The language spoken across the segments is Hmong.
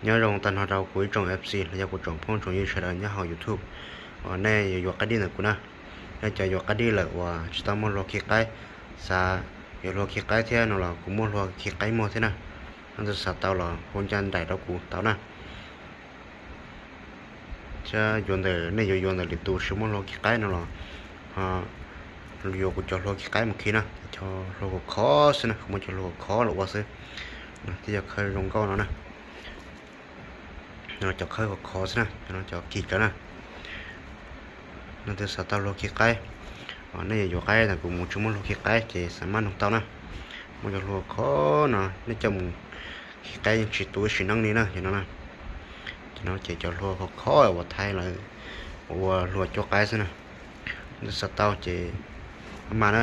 Nyob zoo tag nrho rau kuv ib tsoom F C los yog kuv tsoom phooj tsoom ywg sawv daws nyob hauv YouTube uas nej yuav yuav qaib dib ntawm kuv na. Nej cov yuav qaib dib lawm uas tsis tau muaj hlua khi qaib, xav yuav hlua khi qaib thiab no los kuv muaj hlua khi qaib muag thiab na. Leej twg xav tau los hu ncaj nraim rau kuv tau na. Thiab yuav ntawm nej yuav yuav ntawm lwm tus tsis muaj hlua khi qaib no los yuav kuv cov hlua khi qaib mus khi na, cov hlua khov khov xwb na, kuv muaj cov hlua khov khov los ua xwb. Thiab cov khawb zoo nkauj no na, cov khawb khov khov xwb na, cov kis tsawv na. Leej twg xav tau hlua khi qaib, nej yuav yuav qaib ntawm kuv mus tsis muaj hlua khi qaib ces xav maj noog tau na. Muaj cov hlua khov no nej coj mus khi qaib yeej tsis tu ib sim neej li na, cov no na. Cov no ces cov hlua khov khov uas Thaib lawv ua hlua cuab qaib xwb na. Leej twg xav tau ces maj maj na.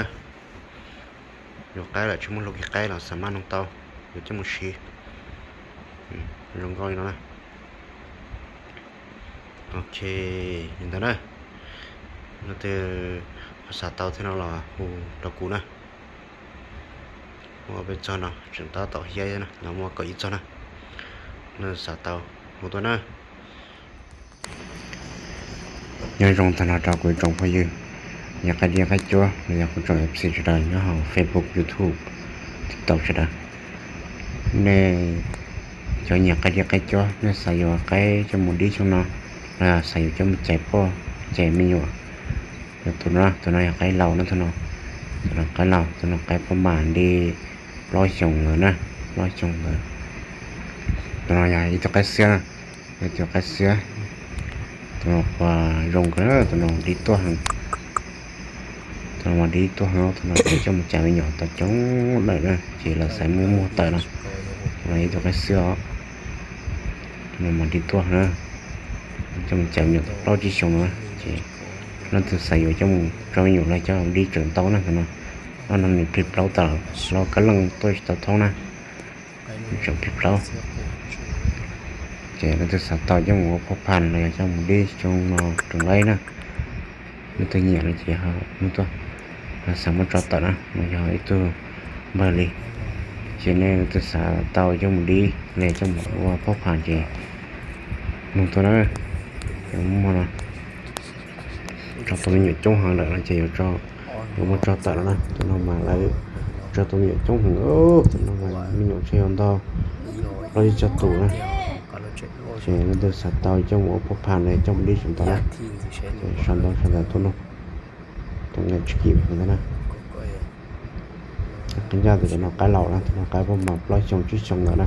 Yuav qaib lawm tsis muaj hlua khi qaib los xav maj noog tau, yuav coj mus siv. Zoo nkauj li no na. Ok, li ntawd na. Leej twg ho xav tau thiab no los hu rau kuv na. Muaj peb txog no tseem tab tom hiab na, no muaj kaum ib txog na. Leej twg xav tau hu tuaj na. Nyob zoo tag nrho rau kuv ib tsoom phooj ywg nyiam qaib dib qaib cuab los yog kuv tsoom F C sawv daws nyob hauv Facebook, YouTube, TikTok sawv daws. Nej cov nyiam qaib dib qaib cuab, nej xav yuav qaib coj mus dib xyoo no los xav yuav coj mus cais poj cais me nyuam, yog tus no, tus no yog qaib laus na, tus no, tus no qaib laus, tus no qaib poj mam li plaub xyoos ntawd na, plaub xyoos ntawd. Tus no yog ib tug qaib xiab na, ib tug qaib xiab. Tus no quas zoo kawg, tus no dib tuaj heev. Tus no mas dib tuaj heev, tus no ces coj mus cais me nyuam tau coob lawm na, ces lawv xav muab muag tawm no. Tus no ib tug qaib xiab os. Tus no mas dib tuaj na, coj mus cais me nyuam tau plaub tsib xyoos no na, ces leej twg xav yuav coj mus tso me nyuam los coj dib tseem ntau na, tus no. Ob no nws plig plaub tas, los kab leej tuaj tsis tau thoob na, tseem plig plaub. Ces leej twg xav tau coj mus ua phoj phas los yog coj mus dib xyoo no rau nqaib na. Leej twg nyiam no ces nug tuaj, xav muab tso tawm na, no yog ib tug npawg li. Ces nej leej twg xav tau coj mus dib los coj mus ua phoj phas ces nug tuaj na. Yuav muaj no, tso tau me nyuam coob heev lawm no ces yuav, yuav muab tso tawm no na. Tus no mas lawv tso tau me nyuam coob heev, tus no mas me nyuam ntshe yuav ntau plaub tsib caug tus na. Ces leej twg xav tau coj mus ua phoj phas los coj mus dib tseem ntau na. Ces sau ntawv sau ntawv tuaj nug, tus nqe tsis kim ntawd na. Qee ncaj tus no qaib laus na, tus no qaib poj mam plaub xyoo tsib xyoo lawm na.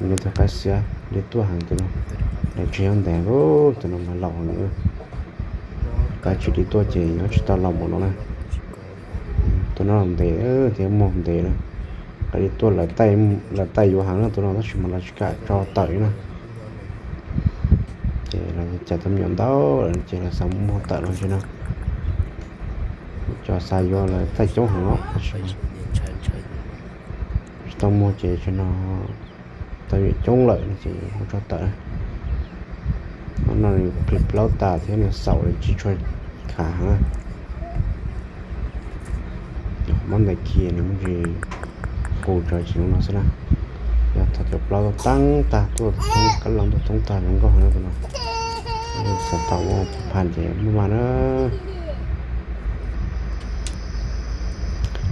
Nws yog tus qaib xiab dib tuaj heev tus no, daim tseg ntev, tus no mas laus heev. Qaib tsis dib tuaj ces nyob tsis tau laus npaum no na. Tus no ntev thiab muag ntev na. Qaib dib tuaj lawv taij yuav heev na tus no tab sis mas lawv tsis kam tso tawm li na. Ces lawv cais tau me nyuam ntau lawm ces lawv xav muag tawm los ntsis no. Cov xav yuav lawv taij coob heev os, tab sis tsis tau muag ces tsis no tau me nyuam coob lawm no ces muab tso tawm. Ob no nws plig plaub tas thiab nws xaum tsis tshua khav heev. Muab ntais khi nws muaj ntsis qus tsawv tsis zoo no xwb na. Yog thaum cov plaub tuaj teeb tag tuaj thoob kab leej tuaj thoob tag zoo nkauj heev no. Xav tau ua phaj ces muaj mas na.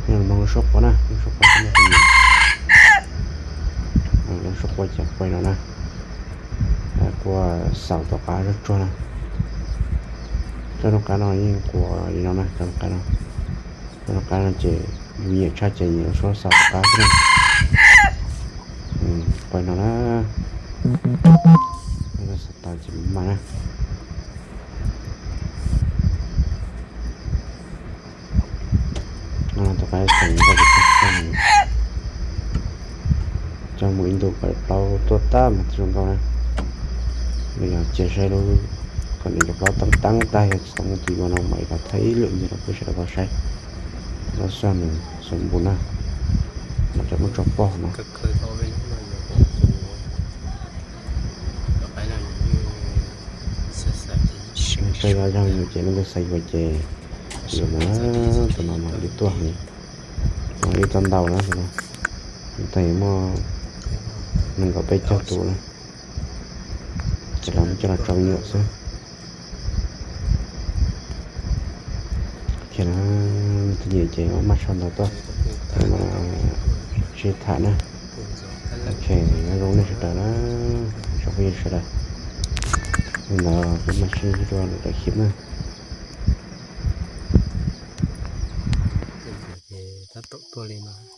Mloog lub suab quaj na, lub suab quaj, lub suab quaj ces quaj no na. Quaj xaum tom qab zuj tsuag na. Cov noj qab no yeej quaj li no na, cov noj qab no. Cov noj qab no ces yus nyiam tshaj ces nyiam lub suab xaum tom qab xwb na. Quaj no na. Xav tau ces mas na. Tom qab ces coj mus ib ntus kom plaub tuaj tag mas thiaj zoo nkauj na. Nws yog cia saib lub, kom nws cov plaub teeb teeb tag yog tsis tau muaj tus yuav no mam li los thaij ib lwm ntxiv rau peb sawv daws tau saib. Lub xyoo nws xyoo npun na, mas cov muaj tso pog no. Peb yog yog yus ces leej twg xav yuav ces yuav mas, tus no mas dib tuaj heev, mas dib tuaj ntau na tus no. Tag yuav muaj nees nkaum peb caug tus na. Ces lawv muab coj los tso me nyuam xwb. Ces na, tus nyuam ces maj sau ntawv tuaj, sib tham na. Ok, nyob zoo nej sawv daws na, tsoom phooj ywg sawv daws. Li ntawd peb mam sib ntsib dua lwm daim clip na. Ces tab tom tuaj li no.